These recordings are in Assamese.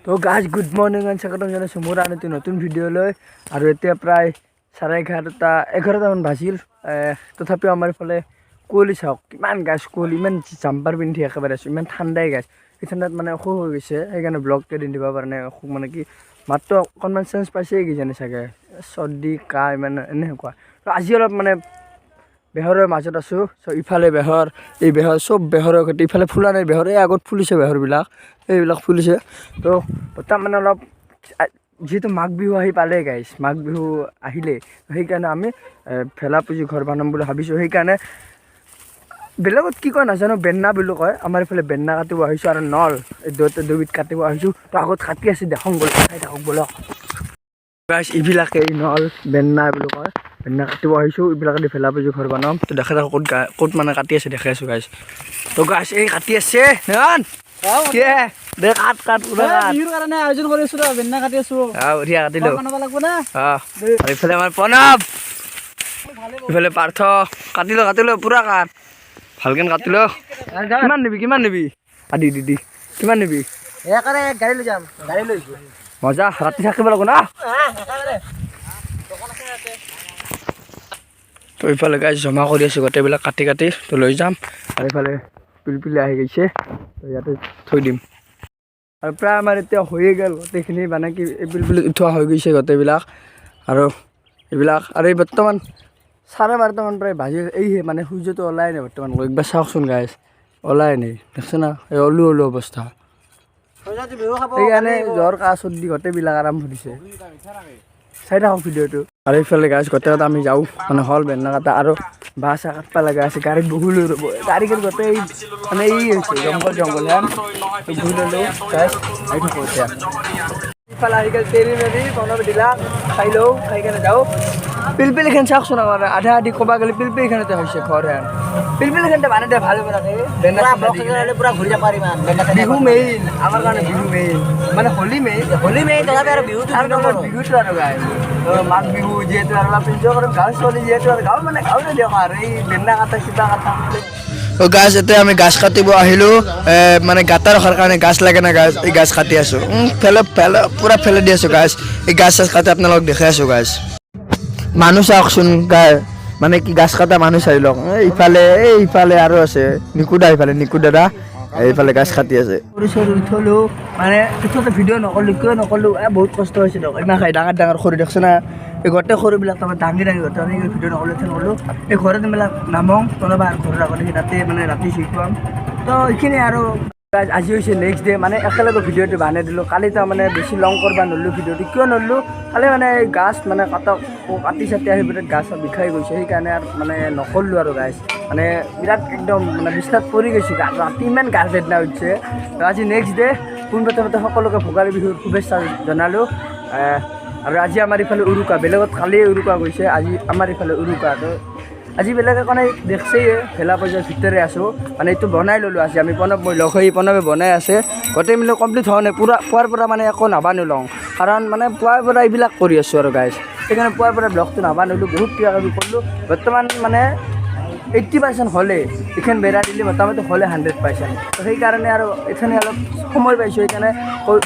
তো গাইজ, গুড মৰ্ণিং এণ্ড স্বাগতম জনাইছোঁ মোৰ আন এটি নতুন ভিডিঅ'লৈ। আৰু এতিয়া প্ৰায় 11:30, 11টামান বাজিল। তথাপিও আমাৰ ইফালে কুঁৱলী চাওক কিমান গাইজ। কুঁৱলী ইমান, জাম্পাৰ পিন্ধি একেবাৰে আছোঁ। ইমান ঠাণ্ডাই গাইজ। এই ঠাণ্ডাত মানে অসুখ হৈ গৈছে, সেইকাৰণে ব্লগ কেইদিন দিব পৰা নাই। অসুখ মানে কি, মাতটো অকণমান চেঞ্জ পাইছে কিজানি চাগে। চৰ্দি, কাহ ইমান এনেকুৱা। তো আজি অলপ মানে বেহৰৰ মাজত আছোঁ। চ' ইফালে বেহৰ, এই বেহৰ চব বেহৰৰ খেতি। ইফালে ফুলা নাই বেহৰ, এই আগত ফুলিছে বেহৰবিলাক, এইবিলাক ফুলিছে। তো বৰ্তমান মানে অলপ যিহেতু মাঘ বিহু আহি পালে গাইছ, মাঘ বিহু আহিলে, সেইকাৰণে আমি ভেলা পুজি ঘৰ বনাম বুলি ভাবিছোঁ। সেইকাৰণে বেলেগত কি কয় নাজানো, বেন্না বুলি কয়। আমাৰ এইফালে বেন্না কাটিব আহিছোঁ আৰু নল, এই দুয়োটা দুবিধ কাটিব আহিছোঁ। তো আগত কাটি আছে, দেখোন ব'লক, চাই থাকক ব'লক গাইছ। এইবিলাকে এই নল, বেন্না বুলি কয়। বেন্না কাটিব আহিছোঁ, এইবিলাকেদি ভেলা পুজি ঘৰ বনাম। তো দেখা থাকক ক'ত মানে কাটি আছে, দেখাই আছোঁ গাইছ। তো গাইছ, এই কাটি আছে নয়ন কি দে, কাট কাট, পুৰা কাট। বিহুৰ কাৰণে আয়োজন কৰি আছো ৰ, বেন্না কাটি আছো। বঢ়িয়া, কাটিলো। বনাব লাগিব না। আৰু ইফালে আমাৰ প্ৰণৱ, ইফালে পাৰ্থ। কাটিলো, কাটিলো, পুৰা কাট, ভালকে কাটিলো। কিমান নিবি, কিমান নিবি? দি দি দি, কিমান নিবি? সেইকাৰণে গাড়ী লৈ যাম, গাড়ী লৈ আহিছো। মজা, ৰাতি থাকিব লাগিব না। একেবাৰে। তো ইফালে গাইজ, জমা কৰি আছোঁ গোটেইবিলাক কাটি কাটি, তো লৈ যাম। আৰু ইফালে পিলপিলি আহি গৈছে, তো ইয়াতে থৈ দিম। আৰু প্ৰায় আমাৰ এতিয়া হৈয়ে গ'ল গোটেইখিনি, মানে কি এই পিলপিলিত উঠোৱা হৈ গৈছে গোটেইবিলাক। আৰু এইবিলাক আৰু এই বৰ্তমান 12:30মান প্ৰায় বাজি, এই মানে সূৰ্যটো ওলাই নাই বৰ্তমান। একবাৰ চাওকচোন গাইজ, ওলাই নাই, দেখছে না? এই ওলো ওলো অৱস্থা। বিহু খাব। সেইকাৰণে জ্বৰ, কাহ, চৰ্দি গোটেইবিলাক আৰম্ভ দিছে। চাই থাকক ভিডিঅ'টো। আৰু এইফালে গাইজ, গোটেই আমি যাওঁ, মানে হ'ল বেন্না কাটা আৰু বাঁহ চাহ কাটবা লগা আছে। গাড়ীত বহু লৈ ৰ'ব, গাড়ীখন গোটেই মানে এই হৈছে জংঘল জংঘল হেন। বহি ল'লোঁ গাইজ, আহি থাকোঁ এতিয়া। ইফালে আহি গ'ল তেৰি মেৰি বনাব দিলাক, খাই লওঁ, খাই কেনে যাওঁ। পিলপিলিখন চাওকচোন, আমাৰ আধা আধি ক'বা গ'লে পিলপিলিখনতে হৈছে ঘৰ হেন। পিলপিলিখনতে বানাই দিয়ে ভাল হ'ব লাগে। বেন্না চেন্না দি কিনে। পুৰা ঘূৰি যাব পাৰিম। বিহু মেইন, আমাৰ কাৰণে বিহু মেইন, মানে হোলী মেইন। হোলী মেইন, তথাপি আৰু বিহুটো। আৰু আমাৰ বিহুটো আৰু গাই মাঘ বিহু যিহেতু আৰু অলপ এনজয় কৰিম। গাঁৱৰ ছোৱালী যিহেতু, আৰু গাঁৱৰ মানে গাঁৱতে দিয়ক আৰু এই বেন্না কাটা, কিবা কাটা। গাছ এতিয়া আমি গাছ কাটিব আহিলোঁ, মানে গাঁতা ৰখাৰ কাৰণে গাছ লাগে না। গাছ, এই গাছ কাটি আছোঁ। ফেলে ফেলে পুৰা ফেলে দি আছোঁ গাছ। এই গাছ চাছ কাটি আপোনালোকক দেখাই আছোঁ গাছ। মানুহ চাওকচোন, গাই মানে কি গাছ কাটা মানুহ চাই লওক। এই ইফালে, এই ইফালে আৰু আছে নিকু দা, ইফালে নিকু দাদা এইফালে গাছ কাটি আছে। সৰু সৰু উঠলো, মানে উঠোতে ভিডিঅ' নকৰিলোঁ। কিয় নকৰিলোঁ? বহুত কষ্ট হৈছে দিয়ক। ইমান খাই ডাঙৰ ডাঙৰ খৰি দেখছে না? এই গোটেই খৰিবিলাক তাৰমানে দাঙি দাঙি গোটেই আমি ভিডিঅ' নকৰিলোঁ, এতিয়া নকৰিলোঁ। এই ঘৰত এইবিলাক নামং কোনোবা ঘৰৰ আগতে, সেই তাতে মানে ৰাতি জুই খুৱাম। তো এইখিনি আৰু guys, আজি হৈছে নেক্সট ডে, মানে একেলগে ভিডিঅ'টো বনাই দিলোঁ। কালি তাৰমানে বেছি লং কৰিব নৰলোঁ ভিডিঅ'টো। কিয় নৰলোঁ? কালি মানে এই গাছ মানে কাটা কাটি চাটি আহি বিৰাট গা চা বিষাই গৈছে, সেইকাৰণে আৰু মানে নকৰিলোঁ। আৰু গাইজ, মানে বিৰাট একদম মানে বিছনাত পৰি গৈছোঁ, ৰাতি ইমান গা বেদনা উঠছে। তো আজি নেক্সট ডে। পোনপ্ৰথমতে সকলোকে ভোগালী বিহুৰ শুভেচ্ছা জনালোঁ। আৰু আজি আমাৰ ইফালে উৰুকা। বেলেগত কালিয়ে উৰুকা গৈছে, আজি আমাৰ ইফালে উৰুকা। তো আজি বেলেগ একো নাই, দেখছেয়ে ভেলা পইচাৰ ভিতৰে আছোঁ। মানে এইটো বনাই ল'লোঁ আজি আমি প্ৰণৱ মই লগ হৈ। প্ৰণৱে বনাই আছে, গোটেই মিলি কমপ্লিট হোৱা নাই পূৰা। পুৱাৰ পৰা মানে একো নাবানো লওঁ, কাৰণ মানে পুৱাৰ পৰা এইবিলাক কৰি আছোঁ আৰু গাইজ, সেইকাৰণে পুৱাৰ পৰা ব্লগটো নাবানিলোঁ। বহুত কিবা কিবি কৰিলোঁ। বৰ্তমান মানে 80% হ'লে, এইখন বেৰা দিলে মোটামুটি হ'লে 100%। তো সেইকাৰণে আৰু এইখিনি অলপ সময় পাইছোঁ, সেইকাৰণে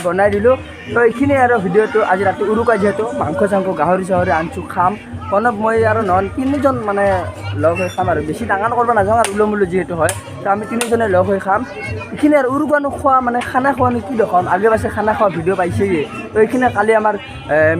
বনাই দিলোঁ। তো এইখিনিয়ে আৰু ভিডিঅ'টো। আজি ৰাতি উৰুকা যিহেতু, মাংস চাংস, গাহৰি চাহৰি আনছোঁ, খাম। প্ৰণৱ, মই আৰু নয়ন তিনিজন মানে লগ হৈ খাম। আৰু বেছি ডাঙৰ কৰিব নাযাওঁ আৰু ওলো যিহেতু হয়, তো আমি তিনিজনে লগ হৈ খাম। এইখিনি আৰু উৰুকানো খোৱা মানে খানা খোৱানো কি দেখুৱাম? আগে পাছে খানা খোৱা ভিডিঅ' পাইছেয়ে। তো এইখিনি কালি আমাৰ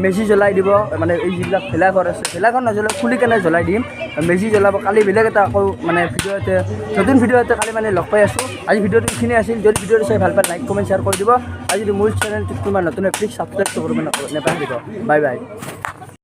মেজি জ্বলাই দিব, মানে এই যিবিলাক ভেলাঘৰ আছে, ভেলাঘৰ নজ্বলাই খুলি কেনে জ্বলাই দিম, মেজি জ্বলাব কালি। বেলেগ এটা আকৌ মানে ভিডিঅ' এটা, নতুন ভিডিঅ' এটা কালি মানে লগ পাই আছোঁ। আজি ভিডিঅ'টো এইখিনি আছিল। যদি ভিডিঅ'টো চাই ভাল পায়, লাইক, কমেণ্ট, শ্বেয়াৰ কৰি দিব। আৰু যদি মোৰ চেনেলটোত কোনোবা নতুন, প্লিজ ছাবস্ক্ৰাইবটো কৰিব নেপাহৰিব। Bye bye.